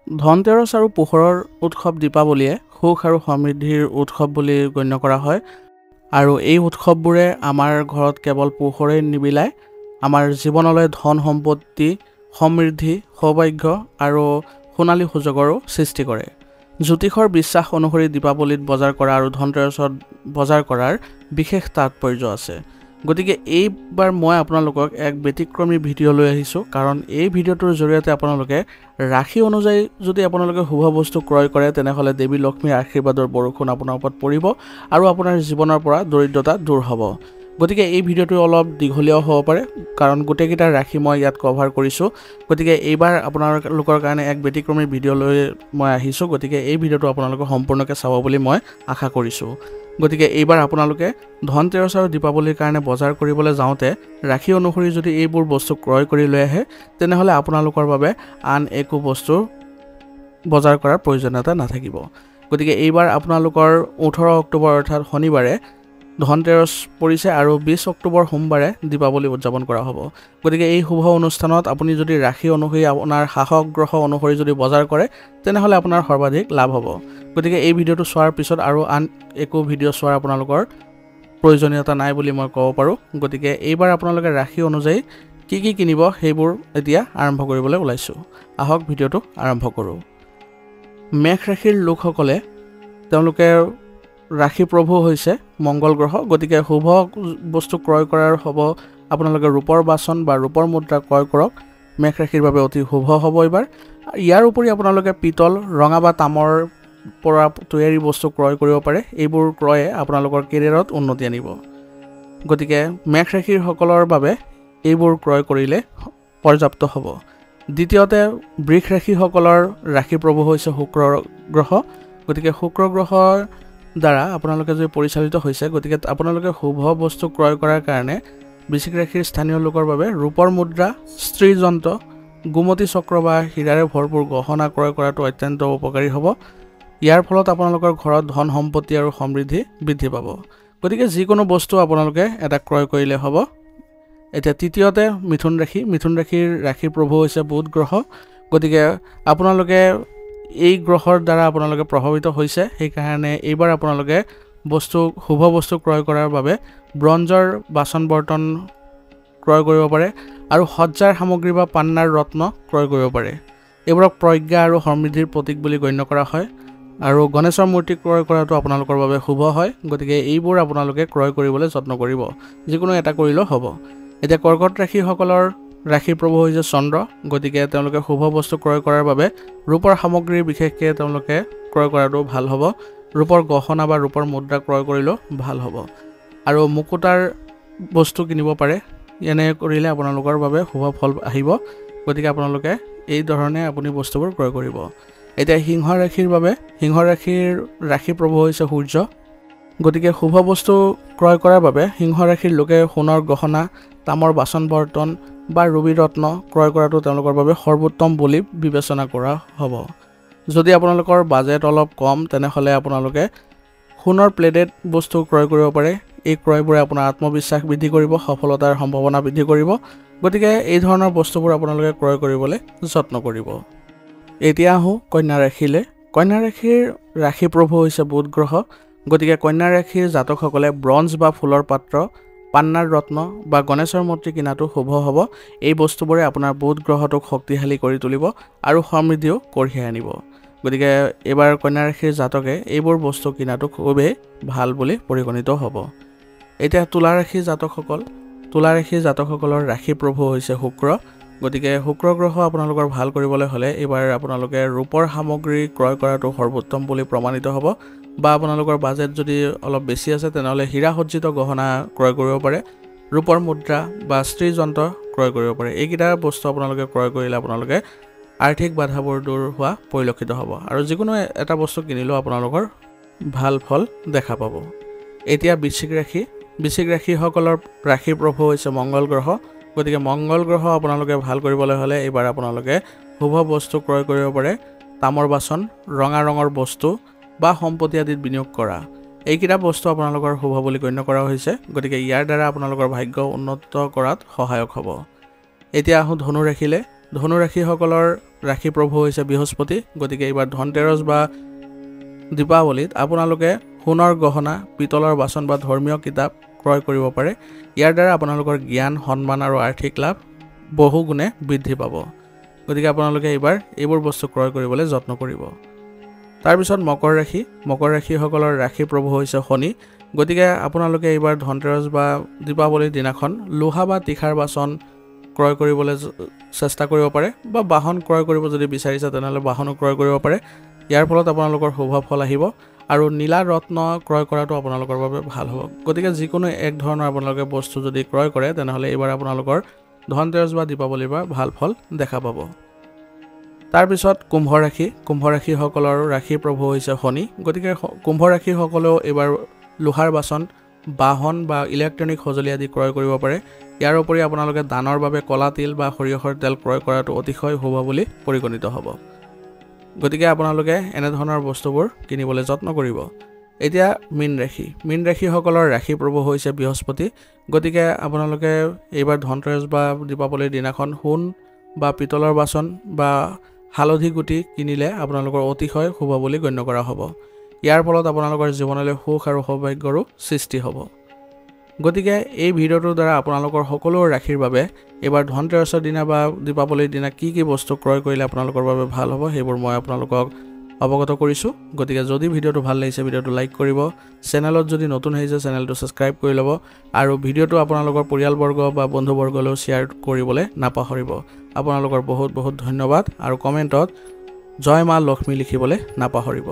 ধনতেৰছ আৰু পোহৰৰ উৎসৱ দীপাৱলীয়ে সুখ আৰু সমৃদ্ধিৰ উৎসৱ বুলি গণ্য কৰা হয় আৰু এই উৎসৱবোৰে আমাৰ ঘৰত কেৱল পোহৰেই নিবিলায়, আমাৰ জীৱনলৈ ধন সম্পত্তি, সমৃদ্ধি, সৌভাগ্য আৰু সোণালী সুযোগৰো সৃষ্টি কৰে। জ্যোতিষৰ বিশ্বাস অনুসৰি দীপাৱলীত বজাৰ কৰা আৰু ধনতেৰছত বজাৰ কৰাৰ বিশেষ তাৎপৰ্য আছে। গতিকে এইবাৰ মই আপোনালোকক এক ব্যতিক্ৰমী ভিডিঅ' লৈ আহিছোঁ, কাৰণ এই ভিডিঅ'টোৰ জৰিয়তে আপোনালোকে ৰাশি অনুযায়ী যদি আপোনালোকে শুভ বস্তু ক্ৰয় কৰে তেনেহ'লে দেৱী লক্ষ্মীৰ আশীৰ্বাদৰ বৰষুণ আপোনাৰ ওপৰত পৰিব আৰু আপোনাৰ জীৱনৰ পৰা দৰিদ্ৰতা দূৰ হ'ব। গতিকে এই ভিডিঅ'টো অলপ দীঘলীয়াও হ'ব পাৰে, কাৰণ গোটেইকেইটা ৰাশি মই ইয়াত কভাৰ কৰিছোঁ। গতিকে এইবাৰ আপোনালোকৰ কাৰণে এক ব্যতিক্ৰমী ভিডিঅ' লৈ মই আহিছোঁ, গতিকে এই ভিডিঅ'টো আপোনালোকে সম্পূৰ্ণকৈ চাব বুলি মই আশা কৰিছোঁ। গতিকে এইবাৰ আপোনালোকে ধনতেৰছ আৰু দীপাৱলীৰ কাৰণে বজাৰ কৰিবলৈ যাওঁতে ৰাশি অনুসৰি যদি এইবোৰ বস্তু ক্ৰয় কৰি লৈ আহে তেনেহ'লে আপোনালোকৰ বাবে আন একো বস্তু বজাৰ কৰাৰ প্ৰয়োজনীয়তা নাথাকিব। গতিকে এইবাৰ আপোনালোকৰ 18 অক্টোবৰ অৰ্থাৎ শনিবাৰে ধনতেৰছ পৰিছে আৰু 20 অক্টোবৰ সোমবাৰে দীপাৱলী উদযাপন কৰা হ'ব। গতিকে এই শুভ অনুষ্ঠানত আপুনি যদি ৰাশি অনুসৰি আপোনাৰ শাসক গ্ৰহ অনুসৰি যদি বজাৰ কৰে তেনেহ'লে আপোনাৰ সৰ্বাধিক লাভ হ'ব। গতিকে এই ভিডিঅ'টো চোৱাৰ পিছত আৰু আন একো ভিডিঅ' চোৱাৰ আপোনালোকৰ প্ৰয়োজনীয়তা নাই বুলি মই ক'ব পাৰোঁ। গতিকে এইবাৰ আপোনালোকে ৰাশি অনুযায়ী কি কি কিনিব সেইবোৰ এতিয়া আৰম্ভ কৰিবলৈ ওলাইছোঁ। আহক ভিডিঅ'টো আৰম্ভ কৰোঁ। মেষ ৰাশিৰ লোকসকলে তেওঁলোকে ৰাশি প্ৰভু হৈছে মংগল গ্ৰহ, গতিকে শুভ বস্তু ক্ৰয় কৰাৰ হ'ব। আপোনালোকে ৰূপৰ বাচন বা ৰূপৰ মুদ্ৰা ক্ৰয় কৰক, মেষ ৰাশিৰ বাবে অতি শুভ হ'ব এইবাৰ। ইয়াৰ উপৰি আপোনালোকে পিতল, ৰঙা বা তামৰ পৰা তৈয়াৰী বস্তু ক্ৰয় কৰিব পাৰে। এইবোৰ ক্ৰয়ে আপোনালোকৰ কেৰিয়াৰত উন্নতি আনিব। গতিকে মেষ ৰাশিৰ সকলৰ বাবে এইবোৰ ক্ৰয় কৰিলে পৰ্যাপ্ত হ'ব। দ্বিতীয়তে বৃষ ৰাশিসকলৰ ৰাশি প্ৰভু হৈছে শুক্ৰ গ্ৰহ, গতিকে শুক্ৰ গ্ৰহৰ দ্বাৰা আপোনালোকে যদি পৰিচালিত হৈছে, গতিকে আপোনালোকে শুভ বস্তু ক্ৰয় কৰাৰ কাৰণে বৃশ্চিক ৰাশিৰ স্থানীয় লোকৰ বাবে ৰূপৰ মুদ্ৰা, স্ত্ৰী যন্ত্ৰ, গোমতী চক্ৰ বা হীৰাৰে ভৰপূৰ গহনা ক্ৰয় কৰাটো অত্যন্ত উপকাৰী হ'ব। ইয়াৰ ফলত আপোনালোকৰ ঘৰত ধন সম্পত্তি আৰু সমৃদ্ধি বৃদ্ধি পাব। গতিকে যিকোনো বস্তু আপোনালোকে এটা ক্ৰয় কৰিলে হ'ব। এতিয়া তৃতীয়তে মিথুন ৰাশি। মিথুন ৰাশিৰ ৰাশিৰ প্ৰভু হৈছে বুধ গ্ৰহ, গতিকে আপোনালোকে এই গ্ৰহৰ দ্বাৰা আপোনালোকে প্ৰভাৱিত হৈছে, সেইকাৰণে এইবাৰ আপোনালোকে বস্তু শুভ বস্তু ক্ৰয় কৰাৰ বাবে ব্ৰঞ্জৰ বাচন বৰ্তন ক্ৰয় কৰিব পাৰে আৰু সজ্জাৰ সামগ্ৰী বা পান্নাৰ ৰত্ন ক্ৰয় কৰিব পাৰে। এইবোৰক প্ৰজ্ঞা আৰু সমৃদ্ধিৰ প্ৰতীক বুলি গণ্য কৰা হয় আৰু গণেশৰ মূৰ্তি ক্ৰয় কৰাটো আপোনালোকৰ বাবে শুভ হয়। গতিকে এইবোৰ আপোনালোকে ক্ৰয় কৰিবলৈ যত্ন কৰিব, যিকোনো এটা কৰিলেও হ'ব। এতিয়া কৰ্কট ৰাশিসকলৰ ৰাশিৰ প্ৰভু হৈছে চন্দ্ৰ, গতিকে তেওঁলোকে শুভ বস্তু ক্ৰয় কৰাৰ বাবে ৰূপৰ সামগ্ৰী বিশেষকৈ তেওঁলোকে ক্ৰয় কৰাটো ভাল হ'ব। ৰূপৰ গহনা বা ৰূপৰ মুদ্ৰা ক্ৰয় কৰিলেও ভাল হ'ব আৰু মুকুতাৰ বস্তু কিনিব পাৰে। এনে কৰিলে আপোনালোকৰ বাবে শুভ ফল আহিব। গতিকে আপোনালোকে এই ধৰণে আপুনি বস্তুবোৰ ক্ৰয় কৰিব। এতিয়া সিংহ ৰাশিৰ বাবে সিংহ ৰাশিৰ ৰাশি প্ৰভু হৈছে সূৰ্য, গতিকে শুভ বস্তু ক্ৰয় কৰাৰ বাবে সিংহ ৰাশিৰ লোকে সোণৰ গহনা, তামৰ বাচন বৰ্তন বা ৰুবি ৰত্ন ক্ৰয় কৰাটো তেওঁলোকৰ বাবে সৰ্বোত্তম বুলি বিবেচনা কৰা হ'ব। যদি আপোনালোকৰ বাজেট অলপ কম তেনেহ'লে আপোনালোকে সোণৰ প্লেটেড বস্তু ক্ৰয় কৰিব পাৰে। এই ক্ৰয়বোৰে আপোনাৰ আত্মবিশ্বাস বৃদ্ধি কৰিব, সফলতাৰ সম্ভাৱনা বৃদ্ধি কৰিব। গতিকে এই ধৰণৰ বস্তুবোৰ আপোনালোকে ক্ৰয় কৰিবলৈ যত্ন কৰিব। এতিয়া আহোঁ কন্যা ৰাশিলৈ। কন্যা ৰাশিৰ ৰাশি প্ৰভু হৈছে বুধ গ্ৰহ, গতিকে কন্যা ৰাশিৰ জাতকসকলে ব্ৰঞ্জ বা ফুলৰ পাত্ৰ, পান্নাৰ ৰত্ন বা গণেশৰ মূৰ্তি কিনাটো শুভ হ'ব। এই বস্তুবোৰে আপোনাৰ বুধ গ্ৰহটোক শক্তিশালী কৰি তুলিব আৰু সমৃদ্ধিও কঢ়িয়াই আনিব। গতিকে এইবাৰ কন্যা ৰাশিৰ জাতকে এইবোৰ বস্তু কিনাটো খুবেই ভাল বুলি পৰিগণিত হ'ব। এতিয়া তুলা ৰাশিৰ জাতকসকল, তুলা ৰাশিৰ জাতকসকলৰ ৰাশি প্ৰভু হৈছে শুক্ৰ, গতিকে শুক্ৰ গ্ৰহ আপোনালোকৰ ভাল কৰিবলৈ হ'লে এইবাৰ আপোনালোকে ৰূপৰ সামগ্ৰী ক্ৰয় কৰাটো সৰ্বোত্তম বুলি প্ৰমাণিত হ'ব। বা আপোনালোকৰ বাজেট যদি অলপ বেছি আছে তেনেহ'লে হীৰা সজ্জিত গহনা ক্ৰয় কৰিব পাৰে, ৰূপৰ মুদ্ৰা বা স্ত্ৰী যন্ত্ৰ ক্ৰয় কৰিব পাৰে। এইকেইটা বস্তু আপোনালোকে ক্ৰয় কৰিলে আপোনালোকে আৰ্থিক বাধাবোৰ দূৰ হোৱা পৰিলক্ষিত হ'ব আৰু যিকোনো এটা বস্তু কিনিলেও আপোনালোকৰ ভাল ফল দেখা পাব। এতিয়া বৃশ্চিক ৰাশি। বৃশ্চিক ৰাশিসকলৰ ৰাশিৰ প্ৰভু হৈছে মংগল গ্ৰহ, গতিকে মংগল গ্ৰহ আপোনালোকে ভাল কৰিবলৈ হ'লে এইবাৰ আপোনালোকে শুভ বস্তু ক্ৰয় কৰিব পাৰে। তামৰ বাচন, ৰঙা ৰঙৰ বস্তু বা সম্পত্তি আদিত বিনিয়োগ কৰা, এইকেইটা বস্তু আপোনালোকৰ শুভ বুলি গণ্য কৰা হৈছে। গতিকে ইয়াৰ দ্বাৰা আপোনালোকৰ ভাগ্য উন্নত কৰাত সহায়ক হ'ব। এতিয়া আহোঁ ধনু ৰাশিলৈ। ধনু ৰাশিসকলৰ ৰাশি প্ৰভু হৈছে বৃহস্পতি। গতিকে এইবাৰ ধনতেৰছ বা দীপাৱলীত আপোনালোকে সোণৰ গহনা, পিতলৰ বাচন বা ধৰ্মীয় কিতাপ ক্ৰয় কৰিব পাৰে। ইয়াৰ দ্বাৰা আপোনালোকৰ জ্ঞান, সন্মান আৰু আৰ্থিক লাভ বহুগুণে বৃদ্ধি পাব। গতিকে আপোনালোকে এইবাৰ এইবোৰ বস্তু ক্ৰয় কৰিবলৈ যত্ন কৰিব। তাৰপিছত মকৰ ৰাশি। মকৰ ৰাশিসকলৰ ৰাশি প্ৰভু হৈছে শনি। গতিকে আপোনালোকে এইবাৰ ধনতেৰছ বা দীপাৱলীৰ দিনাখন লোহা বা তীখাৰ বাচন ক্ৰয় কৰিবলৈ চেষ্টা কৰিব পাৰে বা বাহন ক্ৰয় কৰিব যদি বিচাৰিছে তেনেহ'লে বাহনো ক্ৰয় কৰিব পাৰে। ইয়াৰ ফলত আপোনালোকৰ শুভ ফল আহিব আৰু নীলা ৰত্ন ক্ৰয় কৰাটো আপোনালোকৰ বাবে ভাল হ'ব। গতিকে যিকোনো এক ধৰণৰ আপোনালোকে বস্তু যদি ক্ৰয় কৰে তেনেহ'লে এইবাৰ আপোনালোকৰ ধনতেৰছ বা দীপাৱলীৰ পৰা ভাল ফল দেখা পাব। তাৰপিছত কুম্ভ ৰাশি। কুম্ভ ৰাশিসকলৰ ৰাশি প্ৰভু হৈছে শনি। গতিকে কুম্ভ ৰাশিসকলেও এইবাৰ লোহাৰ বাচন, বাহন বা ইলেক্ট্ৰনিক সঁজুলি আদি ক্ৰয় কৰিব পাৰে। ইয়াৰ উপৰি আপোনালোকে দানৰ বাবে ক'লা তিল বা সৰিয়হৰ তেল ক্ৰয় কৰাটো অতিশয় শুভ বুলি পৰিগণিত হ'ব। গতিকে আপোনালোকে এনেধৰণৰ বস্তুবোৰ কিনিবলৈ যত্ন কৰিব। এতিয়া মীন ৰাশি। মীন ৰাশিসকলৰ ৰাশি প্ৰভু হৈছে বৃহস্পতি। গতিকে আপোনালোকে এইবাৰ ধনতেৰছ বা দীপাৱলীৰ দিনাখন সোণ বা পিতলৰ বাচন বা হালধি গুটি কিনিলে আপোনালোকৰ অতিশয় শুভ বুলি গণ্য কৰা হ'ব। ইয়াৰ ফলত আপোনালোকৰ জীৱনলৈ সুখ আৰু সৌভাগ্যৰো সৃষ্টি হ'ব। গতিকে এই ভিডিঅ'টোৰ দ্বাৰা আপোনালোকৰ সকলো ৰাশিৰ বাবে এইবাৰ ধনতেৰছৰ দিনা বা দীপাৱলীৰ দিনা কি কি বস্তু ক্ৰয় কৰিলে আপোনালোকৰ বাবে ভাল হ'ব সেইবোৰ মই আপোনালোকক অৱগত কৰিছোঁ। গতিকে যদি ভিডিঅ'টো ভাল লাগিছে ভিডিঅ'টো লাইক কৰিব, চেনেলত যদি নতুন আহিছে চেনেলটো ছাবস্ক্ৰাইব কৰি ল'ব আৰু ভিডিঅ'টো আপোনালোকৰ পৰিয়ালবৰ্গ বা বন্ধুবৰ্গলৈও শ্বেয়াৰ কৰিবলৈ নাপাহৰিব। আপোনালোকৰ বহুত বহুত ধন্যবাদ আৰু কমেণ্টত জয় মা লক্ষ্মী লিখিবলৈ নাপাহৰিব।